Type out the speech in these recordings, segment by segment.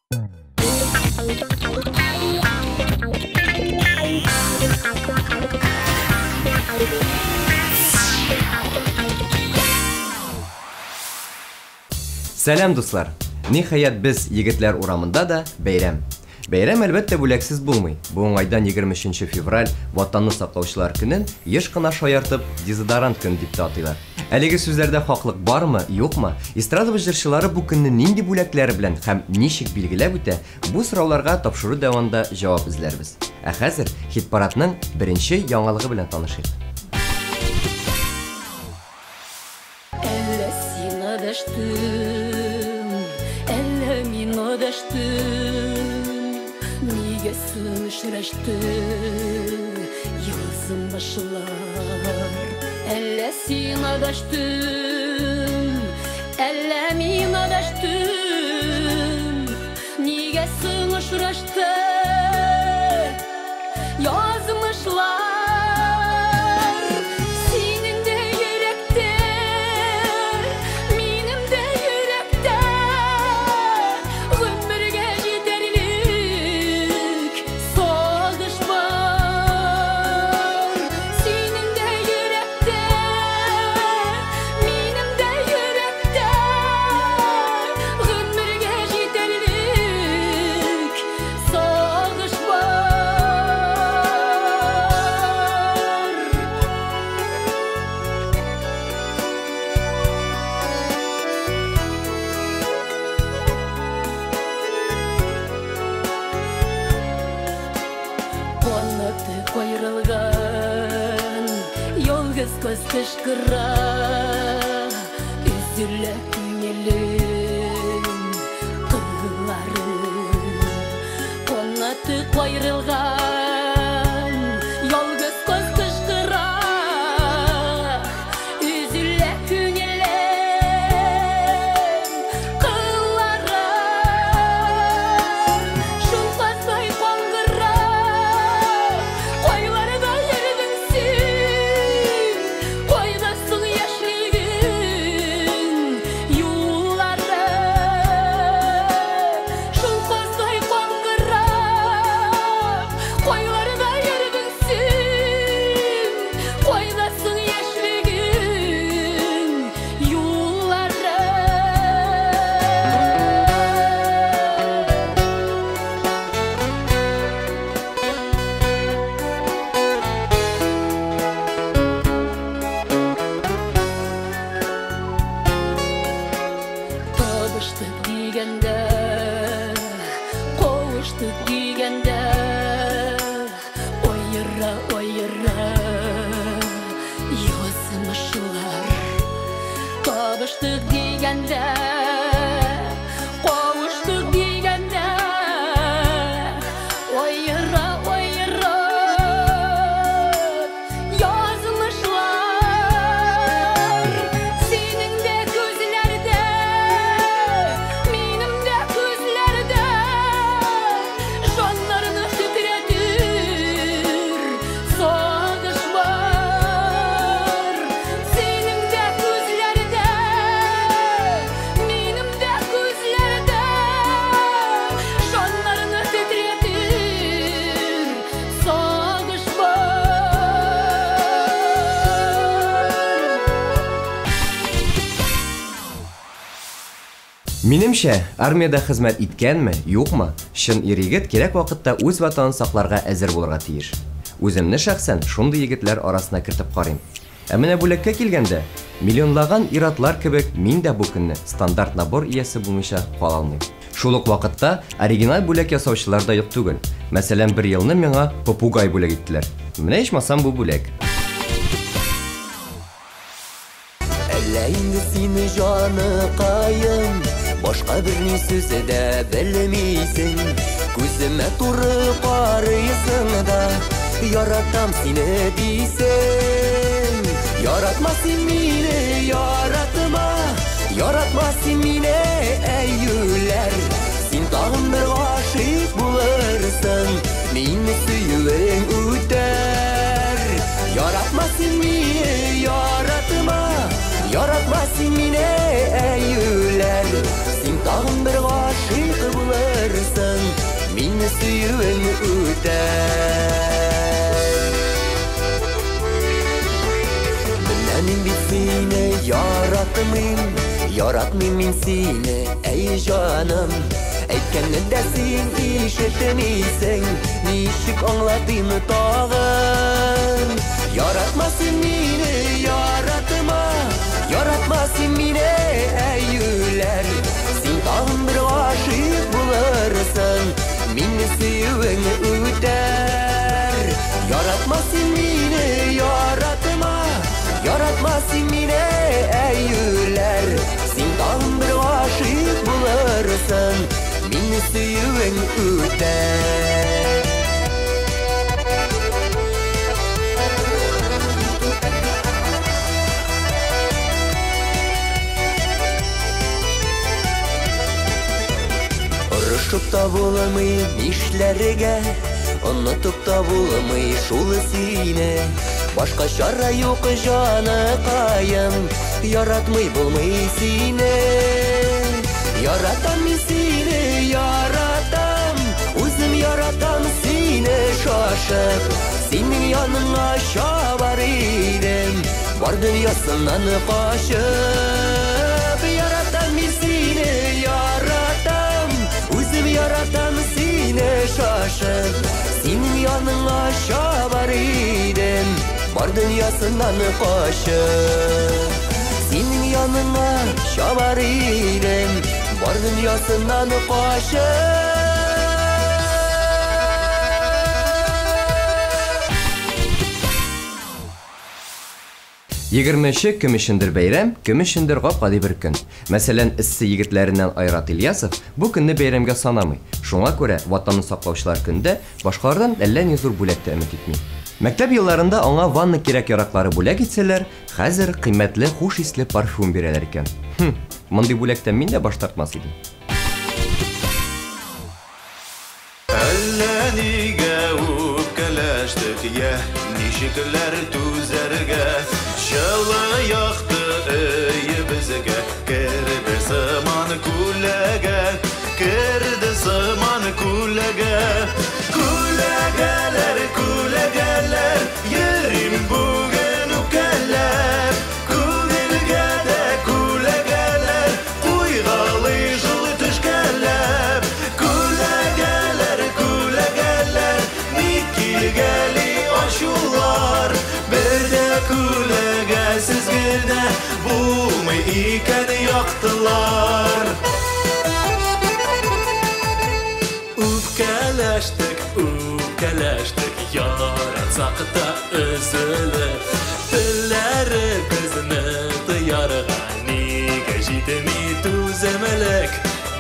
Сәлам, дуслар! Ниһаять, без егетләр урамында да бәйрәм. Бәйрәм, әлбәттә, бүләксез булмый. Бу уңайдан 23 февраль Ватанны саклаучылар көнен еш кына шаяртып дезодорант көне дип тә атыйлар. Әлеге сүзләрдә хаклык бармы, юкмы? Эстрадабыз җырчылары бу көнне нинди бүләкләр белән һәм ничек билгеләп үтә, бу сорауларга тапшыру дәвамында җавап эзләрбез. Ә хәзер хит-парадның беренче яңалыгы белән танышыйк. Әллә сиңа дәштем, әллә миңа дәштем, нигә соң очрашты язмышлар? Әллә сиңа дәштем, әллә миңа дәштем, нигә соң очрашты язмышлар? Синең дә йөрәктә, минем дә йөрәктә гомергә җитәрлек сагыш бар. Синең дә йөрәктә, минем дә йөрәктә гомергә җитәрлек сагыш бар. Канаты каерылган ялгыз кыз кычкыра, өзелә күңелем кыллары. Канаты каерылган ялгыз кыз кычкыра, өзелә күңелем кыллары. Шул кыздай каңгыра, кайларда йөрдең син? Кайда соң яшьлегең юллары? Шул кыздай каңгыра, кайларда йөрдең син? Кайда соң яшьлегең юллары? Табыштык дигәндә, кавыштык дигәндә, аера, аера язмышлар. Табыштык дигәндә, кавыштык дигәндә, аера, аера язмышлар. Синең дә күзләрдә, минем дә күзләрдә җаннарны тетрәтер сагыш бар. Синең дә күзләрдә, минем дә күзләрдә җаннарны тетрәтер сагыш бар. Минемчә, армиядә хезмәт иткәнме, юкмы, чын ир-егет кирәк вакытта үз ватанын сакларга әзер булырга тиеш. Үземне шәхсән шундый егетләр арасына кертеп карыйм. Ә менә бүләккә килгәндә, миллионлаган ир-атлар кебек мин дә бу көнне стандарт набор иясе булмыйча кала алмыйм. Шул ук вакытта оригиналь бүләк ясаучылар да юк түгел. Мәсәлән, бер елны миңа попугай бүләк иттеләр. Менә ичмасам бу бүләк. Әллә инде сине җаныкаем, башка берни сүзе дә белмисең. Күземә туры карыйсың да, яратам сине дисең. Яратма син мине, яратма, яратма син мине, әй юләр. Син тагын бер гашыйк булырсың, мине сөюең үтәр. Яратма син мине, яратма, яратма син мине, әй юләр. Син тагын бер гашыйк булырсың. булырсың, мине сөюең үтәр. Менә мин бит сине яратмыйм, яратмыйм мин сине, әй җаным. Әйткәнне дә син ишетмисең, ничек аңлатыйм тагын? Яратма син мине, яратма, яратма син мине, әй юләр. Син тагын бер гашыйк булырсың, мине сөюең үтәр. Яратма син мине, яратма, яратма син мине, әй юләр. Син тагын бер гашыйк булырсың, мине сөюең үтәр. Орышып та булмый нишләргә, онытып та булмый шул сине. Башка чара юк, җаныкаем, яратмый булмый сине. Яратам мин сине, яратам, үзем яратам сине шашып. Синең яныңа чабар идем, бар дөньясыннан качып. Яратам мин сине, яратам, үзем яратам сине шашып. Синең яныңа чабар идем, бар дөньясыннан качып. Синең яныңа чабар идем, бар дөньясыннан качып. 23-е кем өчендер бәйрәм, кем өчендер гап-гади бер көн. Мәсәлән, эссе егетләреннән Айрат Ильясов бу көнне бәйрәмгә санамый. Шуңа күрә Ватанны саклаучылар көндә башкалардан әллә ни зур бүләк тә өмет итми. Мәктәп елларында аңа ванна кирәк-яраклары бүләк итсәләр, хәзер кыйммәтле хуш исле парфюм бирәләр икән. Хм, мондый бүләктән мин дә баш тартмас идем. Әллә нигә үпкәләштек, я, ничекләр түзәргә? Җылы якты өебезгә керде сыман күләгә, керде сыман күләгә. Күләгәләр, күләгәләр, йөрим бүген үпкәләп. Күңелгә дә күләгәләр, куйгалый җылы төшкәләп. Күләгәләр, күләгәләр, ник килгәли ачулар? Бер дә күләгәсез генә булмый икән яктылар. Үпкәләштек, үпкәләштек, яратсак та өзелеп. Телләре безне тыярга нигә җитми түземлек?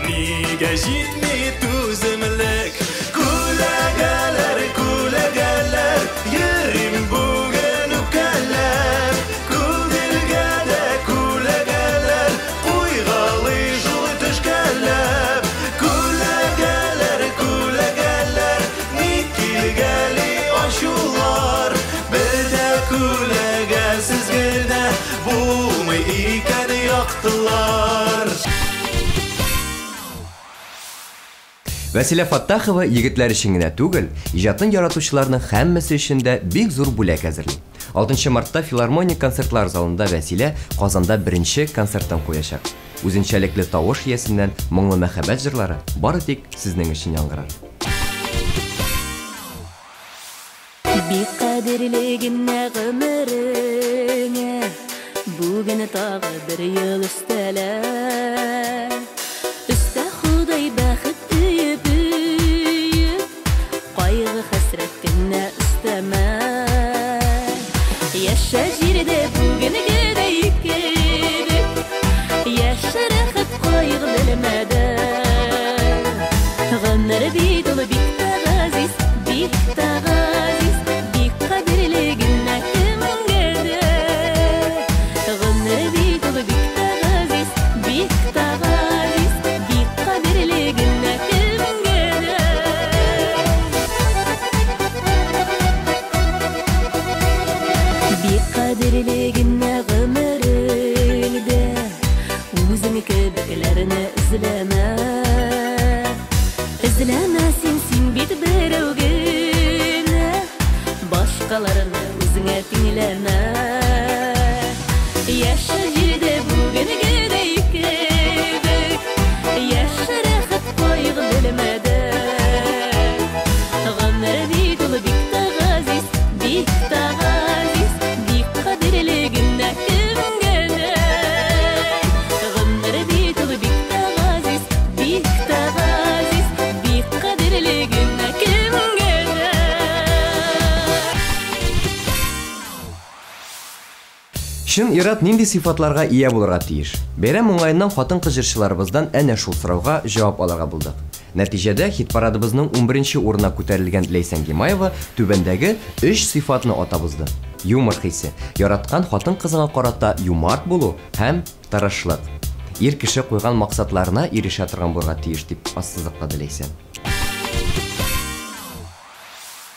Нигә җитми түземлек? Күләгәләр, күләгәләр, йөрим бүген үпкәләп. Күңелгә дә күләгәләр, куйгалый җылы төшкәләп. Күләгәләр, күләгәләр, ник килгәли ачулар? Бер дә күләгәсез генә булмый икән яктылар. Вәсилә Фаттахова егетләр өчен генә түгел, иҗатын яратучыларның һәммәсе өчен дә бик зур бүләк әзерли. 6 мартта филармоник концертлар залында Вәсилә Казанда беренче концертын куячак. Үзенчәлекле тавыш иясеннән моңлы мәхәббәт җырлары бары тик сезнең өчен яңгырар. Бик кадерле генә гомереңә бүген тагы бер ел өстәлә. Өстә Ходай бәхет өеп өеп, кайгы хәсрәт кенә өстәмә. Яшә җирдә бүгенгедәй кебек, яшә рәхәт кайгы белмәдән. Гомер бит ул бик тә газиз, бик тә газиз, бик кадерле генә кемгә дә. Гомер бит ул бик тә газиз, бик тә газиз, бик кадерле генә кемгә дә. Бик кадерле генә гомереңдә үзең кебекләрне эзләмә. Эзләмә син, син бит берәү генә, башкаларны үзеңә тиңләмә. Яшә җирдә бүгенгедәй кебек, яшә рәхәт кайгы белмәдә. Гомер бит ул бик тә газиз, бик тә газиз, бик кадерле генә кемгә дә. Гомер бит ул бик тә газиз, бик тә газиз, бик кадерле генә кемгә дә. Чын ир-ат нинди сыйфатларга ия булырга тиеш? Бәйрәм уңаеннан хатын-кыз җырчыларыбыздан әнә шул сорауга җавап алырга булдык. Нәтиҗәдә хит-парадыбызның 11 урынына күтәрелгән Ләйсән Гимаева түбәндәге 3 сыйфатны атап узды. Юмор хисе, яраткан хатын-кызыңа карата юмарт булу һәм тырышлык. Ир кеше куйган максатларына ирешә торган булырга тиеш, дип ассызыклады Ләйсән.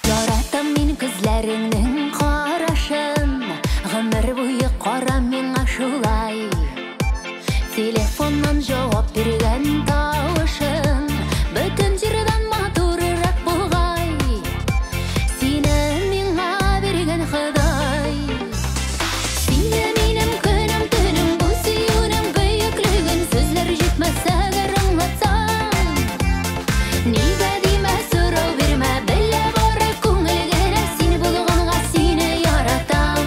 Яратам мин күзләреңнең карашын, гомер буе кара миңа шулай. Телефоннан җавап биргән тавышың бөтен җирдән матуррак бугай. Сине миңа биргән Ходай. Сине минем көнем, төнем, бу сөюнең бөеклеген сүзләр җитмәс әгәр аңлатсам. Нигә димә, сорау бирмә, белә бары күңел генә, син булганга сине яратам.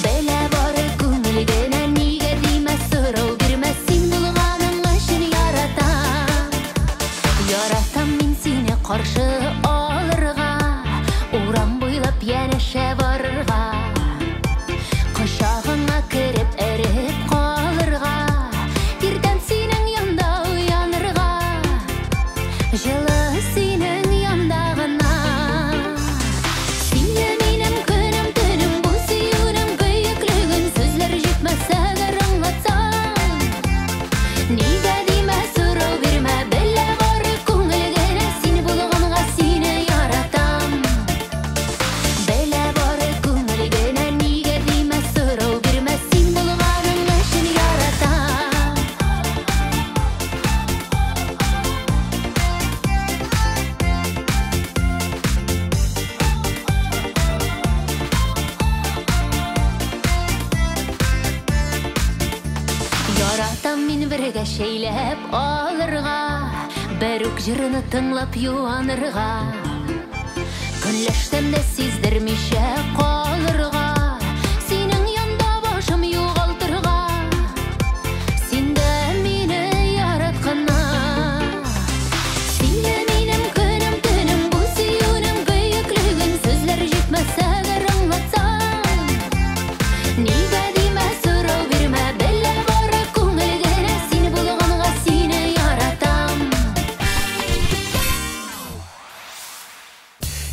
Белә бары күңел генә, нигә димә, сорау бирмә, син булганың өчен яратам. Яратам мин сине каршы алырга, урам буйлап янәшә барырга, кочагыңа кереп эреп калырга, иртән синең янда уянырга, җылы синең янда гына. Сине минем көнем, төнем, бу сөюнең бөеклеген сүзләр җитмәс әгәр аңлатсам. Нигә димә, сорау бирмә, белә бары күңел генә, син булганга сине яратам. Белә бары күңел генә, нигә димә, сорау бирмә, син булганың өчен яратам. Яратам мин бергә шәйләп алырга, бер үк җырны тыңлап юанырга, көнләшсәм дә сиздермичә калырга, синең янда башым югалтырга, син дә мине яратканна. Сине минем көнем, төнем, бу сөюнең бөеклеген сүзләр җитмәс әгәр аңлатсам. Нигә димә, сорау бирмә, белә бары күңел генә, син булганга сине яратам.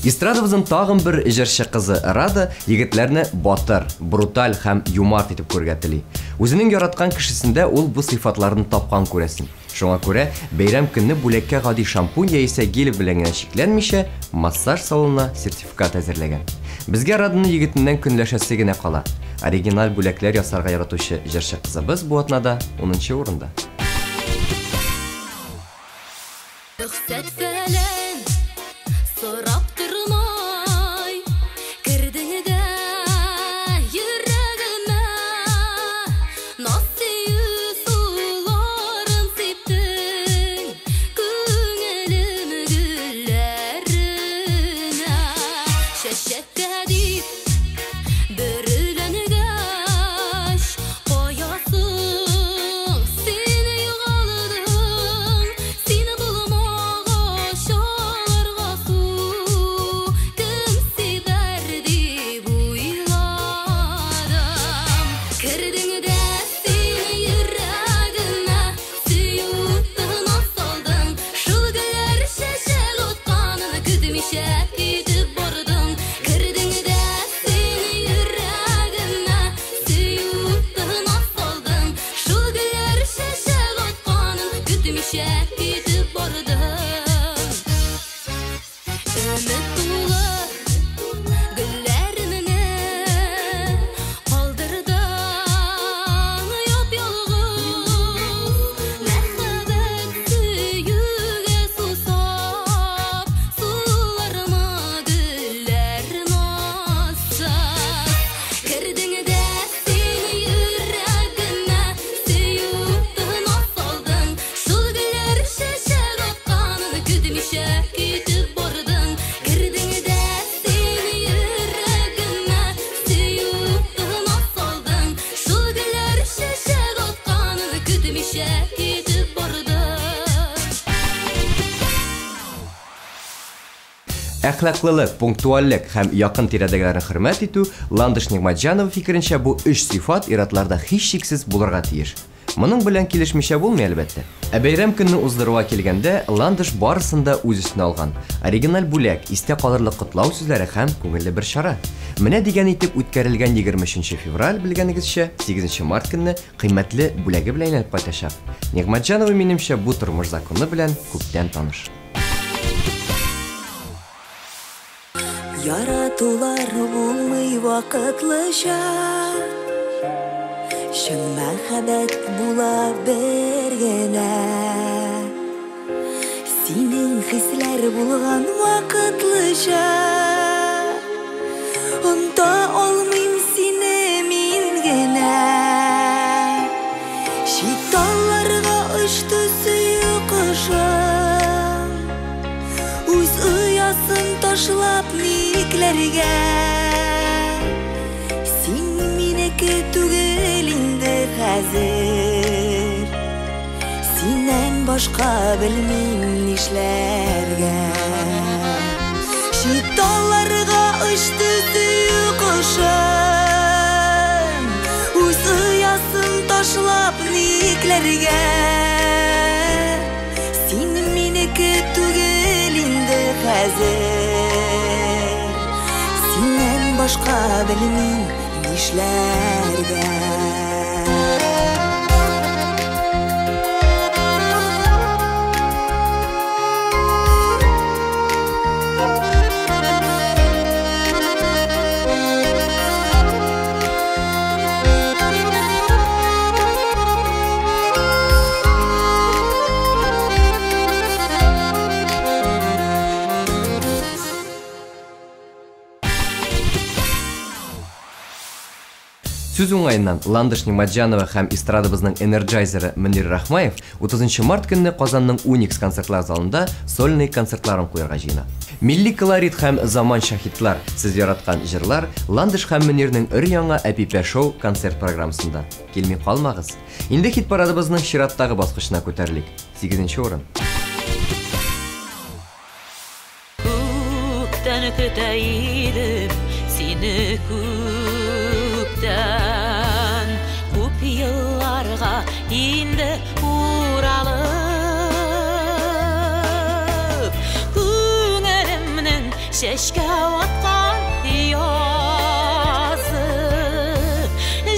Эстрадабызның тагын бер җырчы кызы Рада егетләрне батыр, бруталь һәм юмарт итеп күрергә тели. Үзенең яраткан кешесендә ул бу сыйфатларны тапкан күрәсен. Шуңа күрә бәйрәм көнне бүләккә гади шампунь яисә гель белән генә чикләнмичә, массаж салонына сертификат әзерләгән. Безгә Раданың егетеннән көнләшәсе генә кала. Оригиналь бүләкләр ясарга яратучы җырчы кызыбыз бу атнада 10 урында. Рөхсәт фәлән сорап тормай, кердең дә йөрәгемә, наз сөю суларын сиптең күңелем гөлләренә. Чәчәккә дип бөреләнгәч, каясың син югалдың, син булмагач аларга сул. Әхлаклылык, пунктуальлек һәм якын тирәдәгеләрне хөрмәт итү, Ландыш Нигъмәтҗанова фикеренчә, бу өч сыйфат ир-атларда һичшиксез булырга тиеш. Моның белән килешмичә булмый, әлбәттә. Ә бәйрәм көнне уздыруга килгәндә, Ландыш барысын да үз өстенә алган. Оригиналь бүләк, истә калырлык котлау сүзләре һәм күңелле бер чара. Менә дигән итеп үткәрелгән 23 февраль, белгәнегезчә, 8 март көнне кыйммәтле бүләге белән әйләнеп кайтачак. Нигъмәтҗанова, минемчә, бу тормыш законы белән күптән таныш. Яратулар булмый вакытлыча, Чын мәхәббәт була бер генә. Синең хисләр булган вакытлыча, Оныта алмыйм сине мин генә. Чит талларга очты сөю кошым, Үз оясын ташлап никләргә. Син минеке түгел инде хәзер, Синнән башка белмим нишләргә. Чит талларга очты сөю кошым, Үз оясын ташлап никләргә. Син минеке түгел инде хәзер, Синнән башка белмим нишләргә. Сүз уңаеннан, Ландыш Нигъмәтҗанова һәм эстрадабызның энерджайзеры Мөнир Рахмаев 30 март көнне Казанның Уникс концертлар залында сольный концертларын куярга җыена. Милли колорит һәм заманча хитлар, сез яраткан җырлар Ландыш һәм Мөнирнең өр-яңа Әпипә шоу концерт программасында. Килми калмагыз. Инде хит-парадыбызның чираттагы баскычына күтәрелик. 8 урын. Күптән көтә идем сине, күптән, күп елларга инде уралып, күңелемнең чәчкә аткан язы,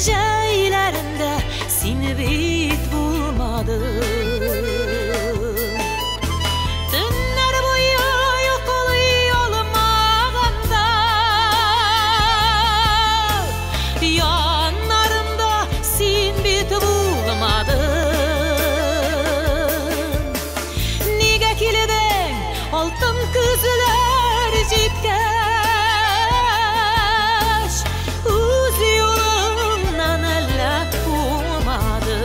җәйләрендә син бит булмадың. Төннәр буе йоклый алмаганда, яннарымда син бит булмадың. Нигә килдең, алтын көзләр җиткәч, үз юлыңнан әллә уңмадың?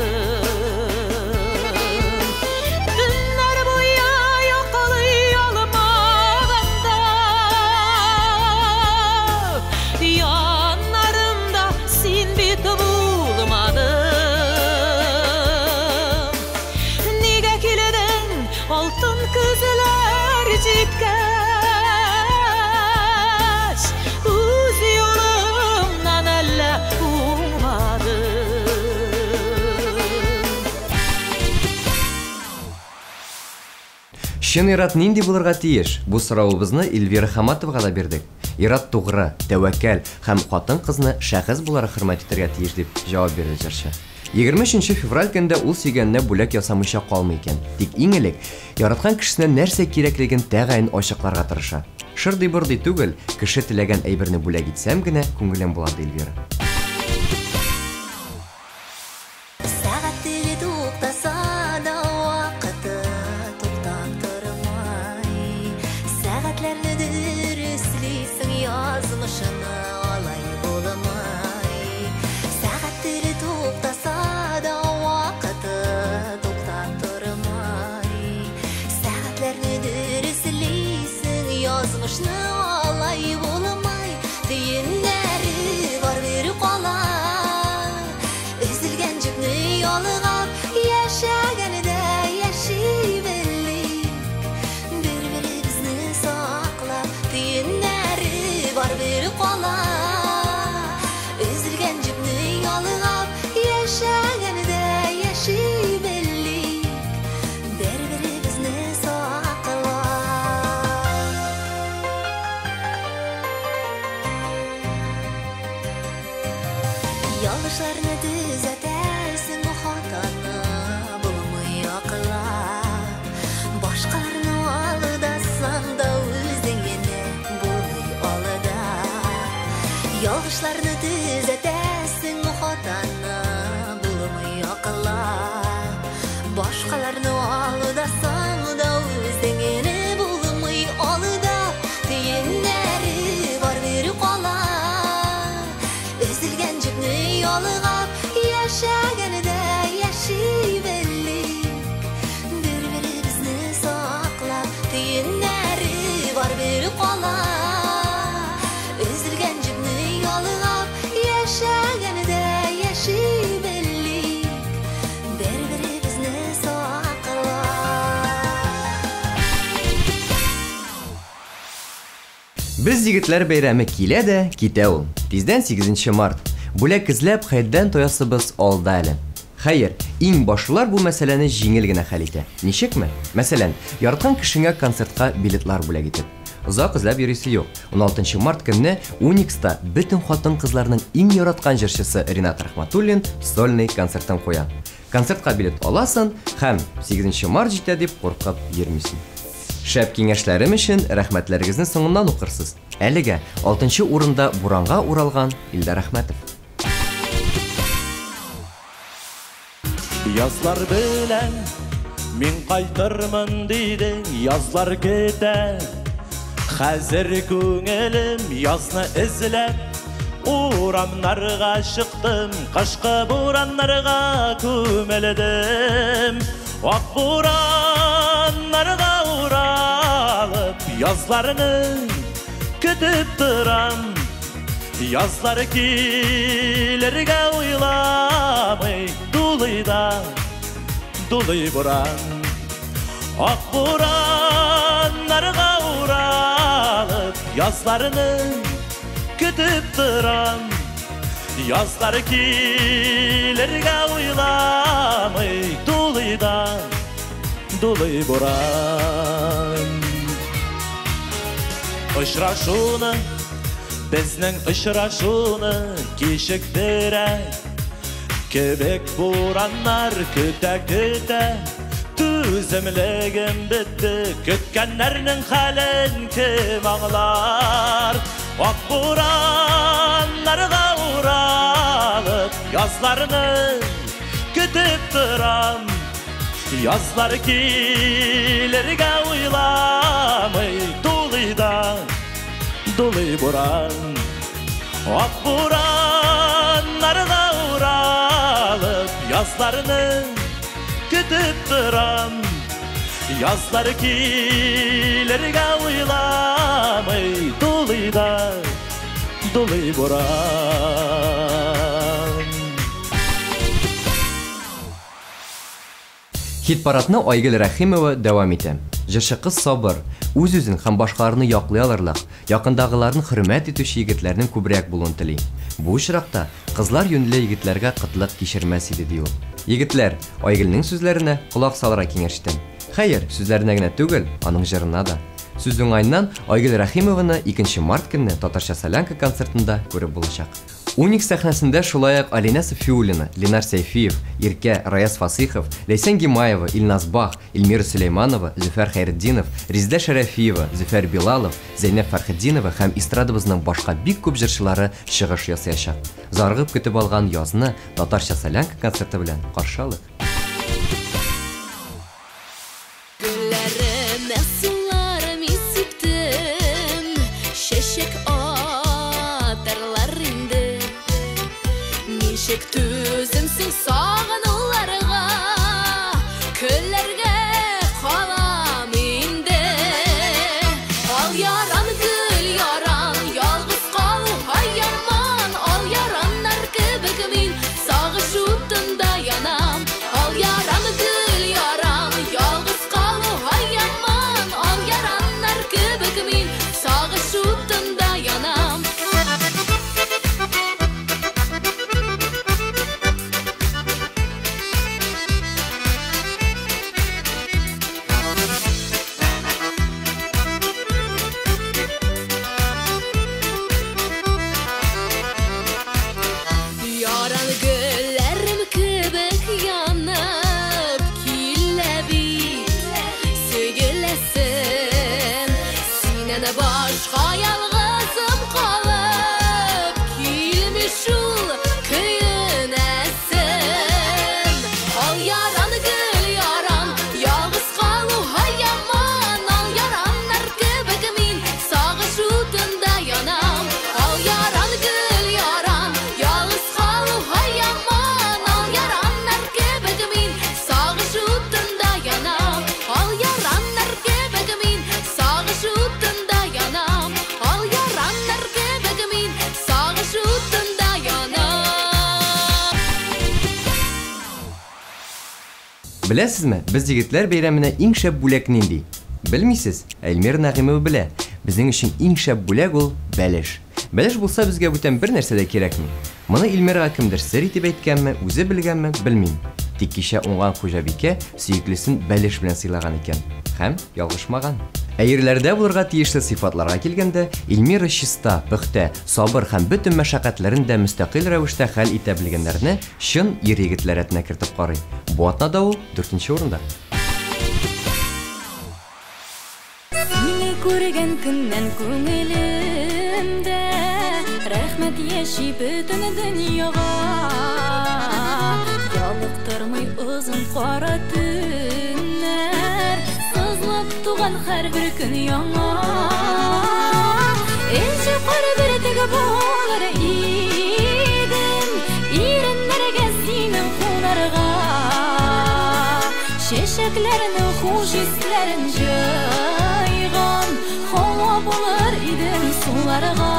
Төннәр буе йоклый алмаганда, яннарымда син бит булмадың. Нигә килдең, алтын көзләр җиткәч, үз юлыңнан әллә уңмадың? Чын ир-ат нинди булырга тиеш? Бу соравыбызны Эльвира Хаматовага да бирдек. Ир-ат тугры, тәвәккәл һәм хатын-кызны шәхес буларак хөрмәт итәргә тиеш дип җавап бирде җырчы. 23 февраль көндә ул сөйгәненә бүләк ясамыйча калмый икән. Тик иң элек яраткан кешесенә нәрсә кирәклеген тәгаен ачыкларга тырыша. Шырдый-бырдый түгел, кеше теләгән әйберне бүләк итсәм генә күңелем була, ди Эльвира. Сәгать теле туктаса да, вакыты туктап тормай. Сәгатьләрне дөреслисең, язмышыңа алай булмай. Сәгать теле туктаса да, вакыты туктап тормай. Сәгатьләрне дөреслисең, язмышны алай булмай. Төеннәре бар бер Ялгышларны төзәтәсең, хатаны булмый акыллап. Башкаларны алдасаң да үзеңне булмый алдап. Ялгышларны төзәтәсең, хатаны булмый акыллап. Башкаларны алдасаң да үзеңне булмый алдап. Төеннәре бар бер кала. Өзелгән җепне ялгап, яшәгәндә яши белик. Бер-беребезне саклап, төеннәре бар бер кала. Өзелгән җепне ялгап, яшәгәндә яши белик. Бер-беребезне саклап. Без егетләр бәйрәме килә дә китә ул. Тиздән 8 март. Бүләк эзләп хәйдән тоясыбыз алда әле. Хәер, иң башлылар бу мәсьәләне җиңел генә хәл итә. Ничекме? Мәсәлән, яраткан кешеңә концертка билетлар бүләк итеп. Озак эзләп йөрисе юк. 16 март көнне Уникста бөтен хатын-кызларның иң яраткан җырчысы Ринат Рахматуллин сольный концертын куя. Концертка билет аласың һәм 8 март җитә дип куркып йөрмисең. Шәп киңәшләрем өчен рәхмәтләрегезне соңыннан укырсыз. Әлегә 6 урында буранга уралган Илдар Әхмәтов. Язлар белән мин кайтырмын дидең, язлар көтә. Хәзер күңелем язны эзләп урамнарга чыктым, кышкы бураннарга күмелдем. Ак бураннарга уралып, язларны көтеп торам. Язлар килергә уйламый, дулый да дулый буран. Ак бураннарга уралып, язларны көтеп торам. Язлар килергә уйламый, дулый да дулый буран. Очрашуны, безнең очрашуны кичектерә кебек бураннар көтә-көтә. Түземлегем бетте, көткәннәрнең хәлен кем аңлар? Ак бураннарга уралып, язларны көтеп торам. Язлар килергә уйламый, дулый да дулый буран. Ак бураннарга уралып, язларны көтеп торам. Язлар килергә уйламый, дулый да дулый буран. Хит-парадны Айгөл Рәхимова дәвам итә. Җырчы кыз сабыр, үз-үзен һәм башкаларны яклый алырлык, якындагыларын хөрмәт итүче егетләрнең күбрәк булуын тели. Бу очракта кызлар юньле егетләргә кытлык кичермәс иде, ди ул. Егетләр, Айгөлнең сүзләренә колак салырга киңәш итәм. Хәер, сүзләренә генә түгел, аның җырына да. Сүз уңаеннан Айгөл Рәхимованы 2 март көнне Татарча солянка концертында күреп булачак. Уникс сәхнәсендә шулай ук Алинә Софиуллина, Ленар Сәйфиев, Иркә, Раяз Фасыйхов, Ләйсән Гимаева, Илназ Бах, Эльмира Сөләйманова, Зөфәр Хәйретдинов, Резеда Шәрәфиева, Зөфәр Билалов, Зәйнәб Фәрхетдинова һәм эстрадабызның башка бик күп җырчылары чыгыш ясаячак. Зарыгып көтеп алган язны Татарча солянка концерты белән каршы алыйк. Гөлләремә суларым сиптем, чәчәк атарлар инде. Ничек түземсең сагынуларга, көлләргә калам инде. Ал яран, гөл яран, ялгыз калу һай ярман. Ал яраннар кебек мин сагыш утында янам. Беләсезме, без егетләр бәйрәменә иң шәп бүләк нинди? Белмисез? Ә Эльмира Нәгыймова белә. Безнең өчен иң шәп бүләк ул, бәлеш. Бәлеш булса, безгә бүтән бер нәрсә дә кирәкми. Моны Эльмирага кемдер сер итеп әйткәнме, үзе белгәнме, белмим. Тик кичә уңган хуҗабикә сөеклесен бәлеш белән сыйлаган икән. Һәм ялгышмаган. Ә ирләрдә булырга тиешле сыйфатларга килгәндә, Эльмира чиста, пөхтә, сабыр һәм бөтен мәшәкатьләрен дә мөстәкыйль рәвештә хәл итә белгәннәрне чын ир-егетләр рәтенә кертеп карый. Бу атнада ул дүртенче урында. Сине күргән көннән күңелемдә Рәхмәт яши бөтен дөньяга. Ялыктырмый озын кара төннәр, Сызлап туган һәрбер көн яңа. Энҗе кар бөртеге булыр идем, Иреннәргә синең кунарга. Чәчәкләрнең хуш исләрен җыйган Һава булыр идем суларга.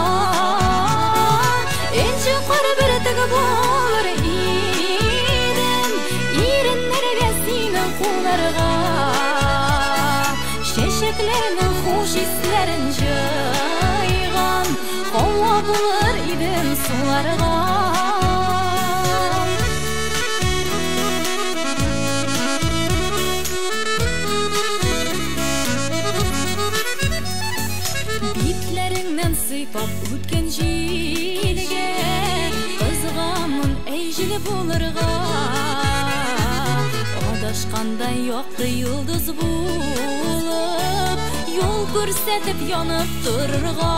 Энҗе кар бөртеге булыр идем, Иреннәргә синең кунарга. Чәчәкләрнең хуш исләрен җыйган Һава булыр идем суларга. Битләреңнән сыйпап үткән җилгә Кызыгамын, әй, җил булырга. Адашканда якты йолдыз булып, Юл күрсәтеп янып торырга.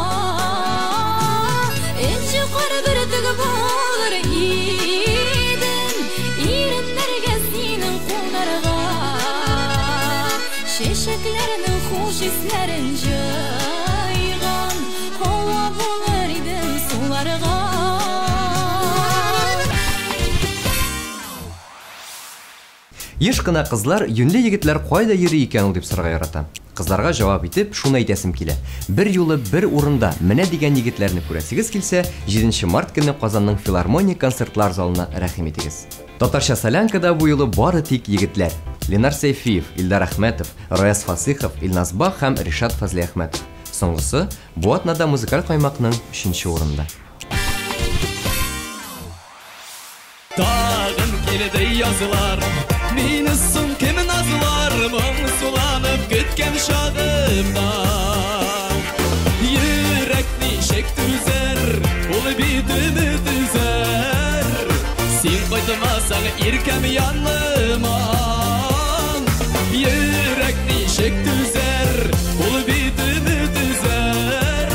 Энҗе кар бөртеге булыр идем, Иреннәргә синең кунарга. Чәчәкләрнең хуш исләрен җыйган Һава булыр идем суларга. Еш кына кызлар юньле егетләр кайда йөри икән ул дип сорарга ярата. Кызларга җавап итеп шуны әйтәсем килә. Бер юлы бер урында менә дигән егетләрне күрәсегез килсә, 7 март көнне Казанның филармония концертлар залына рәхим итегез. Татарча солянкада бу юлы бары тик егетләр. Ленар Сәйфиев, Илдар Әхмәтов, Раяз Фасыйхов, Илназ Бах һәм Ришат Фазлиәхмәтов. Соңгысы бу атнада музыкаль каймакның 3 урынында. Тагын килде язлар, мине соң кем назлар, моңсуланып көткән чагымда. Йөрәк ничек түзәр, ул бит өмет өзәр. Син кайтмасаң иркәм яныма. Йөрәк ничек түзәр, ул бит өмет өзәр.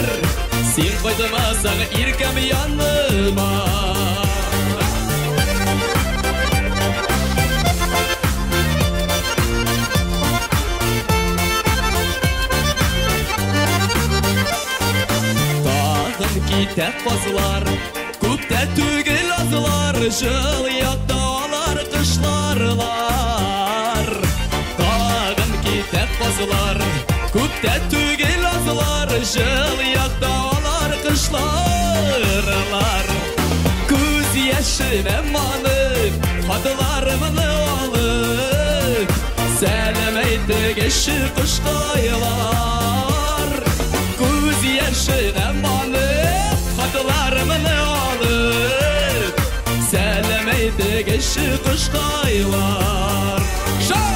Син кайтмасаң иркәм яныма. Тагын китә казлар, күптә түгел азлар, җыл якта алар кышларлар. Тагын китә казлар, күптә түгел азлар, җыл якта алар кышларлар. Күз яшемә манып, хатларымны алып, сәлам әйтегезче кошкайлар. Күз яшенә манып, хатларымны алып, сәлам әйтегезче кошкайлар. Шап!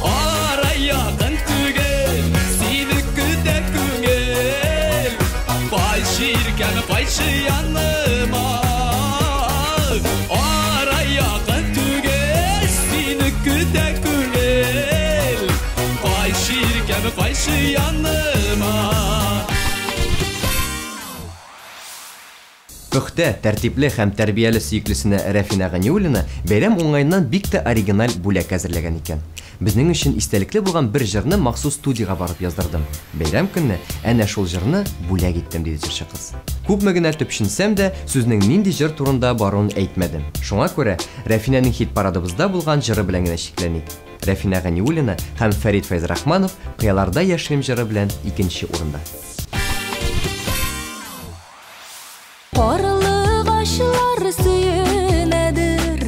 Ара якын түгел, сине көтә күңел. Кайчы иркәм, кайчы яныма. Ара якын түгел, сине көтә күңел. Кайчы иркәм, кайчы яныма. Пөхтә, тәртипле һәм тәрбияле сөеклесенә Рәфинә Ганиуллина бәйрәм уңаеннан бик тә оригиналь бүләк әзерләгән икән. Безнең өчен истәлекле булган бер җырны махсус студиягә барып яздырдым. Бәйрәм көнне әнә шул җырны бүләк иттем, диде җырчы кыз. Күпме генә төпченсәм дә, сүзнең нинди җыр турында баруын әйтмәдем. Шуңа күрә Рәфинәнең хит-парадыбызда булган җыры белән генә чикләник. Рәфинә Ганиуллина һәм Фәрит Фәйзрахманов Кыяларда яшим җыры белән икенче урында. Карлыгачлар сөенәдер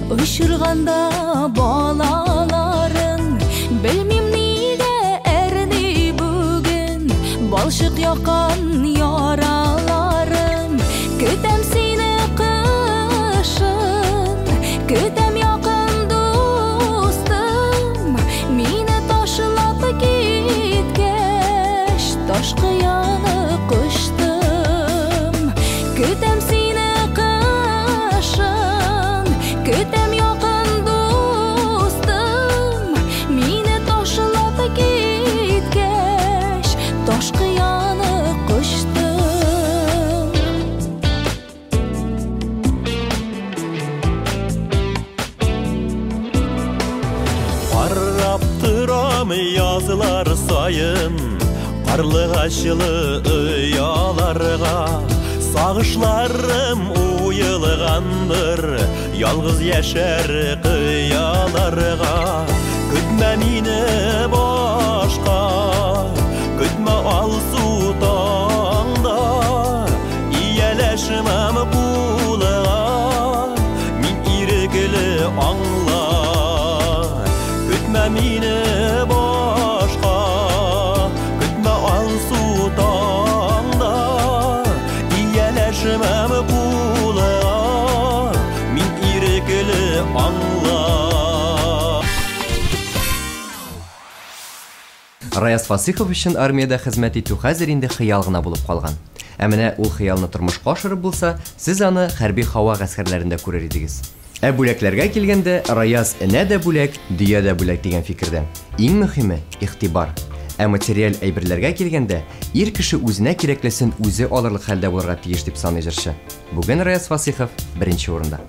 Очырганда балаларын. Белмим нигә әрни бүген Балчык яккан яраларым. Көтәм сине кышын, көтәм якын дустым. Мине ташлап киткәч, таш кыяны кочтым. Көтәм сине кышын, көтәм якын дустым. Мине ташлап киткәч, таш кыяны кочтым. Карап торам язлар саен Карлыгачлы ояларга. Сагышларым уелгандыр Ялгыз яшәр кыяларга. Көтмә мине башка, көтмә алсу таңда. Ияләшмәм кулга, мин ирекле аңла. Көтмә мине башка, көтмә алсу таңда. Ияләшмәм кулга, мин ирекле аңла. Раяз Фасыйхов өчен армиядә хезмәт итү хәзер инде хыял гына булып калган. Ә менә ул хыялны тормышка ашырып булса, сез аны хәрби һава гаскәрләрендә күрер идегез. Ә бүләкләргә килгәндә, Раяз энә дә бүләк, дөя дә бүләк дигән фикердә. Иң мөһиме игътибар. Ә материаль әйберләргә килгәндә, ир кеше үзенә кирәклесен үзе алырлык хәлдә булырга тиеш дип саный җырчы. Бүген Раяз Фасыйхов беренче урында.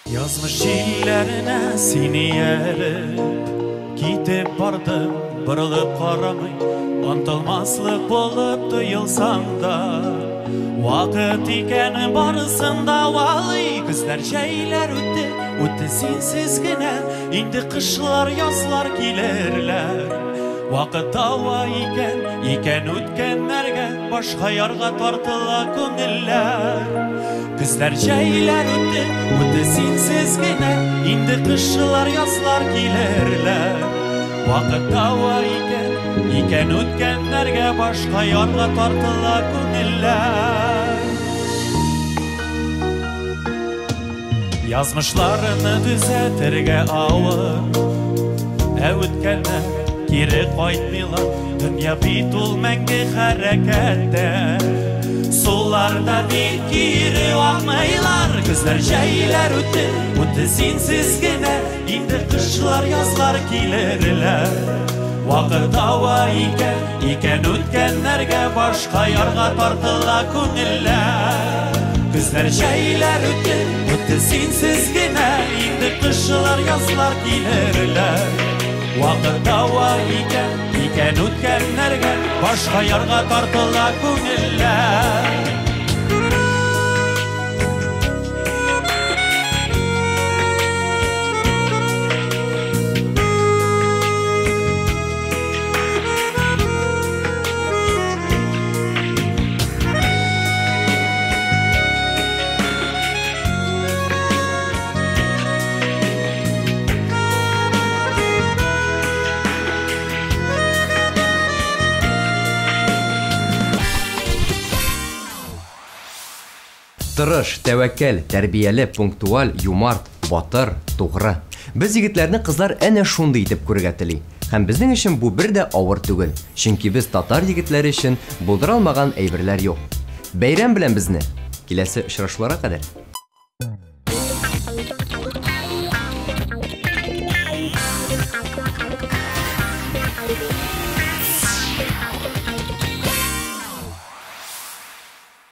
Язмыш җилләренә сине ияреп китеп бардым, борылып карамый, онытылмаслык булып тоелсаң да. Вакыт икән барысын дәвалый, көзләр, җәйләр үтте, үтте синсез генә, инде кышлар, язлар килерләр. Вакыт дава икән, икән үткәннәргә, башка ярга тартыла күңелләр. Көзләр, җәйләр үтте, үтте синсез генә, инде кышлар, язлар килерләр. Вакыт дава икән, икән үткәннәргә, башка ярга тартыла күңелләр. Язмышларны төзәтергә авыр, ә үткәннәр кире кайтмыйлар. Дөнья бит ул мәңге хәрәкәттә, сулар да бит кире акмыйлар. Көзләр, җәйләр үтте, үтте синсез генә, инде кышлар, язлар килерләр. Вакыт дава икән, икән үткәннәргә, башка ярга тартыла күңелләр. Көзләр, җәйләр үтте, үтте синсез генә, инде кышлар, язлар килерләр. Вакыт дава икән, икән үткәннәргә, башка ярга тартыла күңелләр. Тырыш, тәвәккәл, тәрбияле, пунктуаль, юмарт, батыр, тугры. Без егетләрне кызлар әнә шундый итеп күрергә тели. Һәм безнең өчен бу бер дә авыр түгел. Чөнки без татар егетләре өчен булдыра алмаган әйберләр юк. Бәйрәм белән безне! Киләсе очрашуларга кадәр!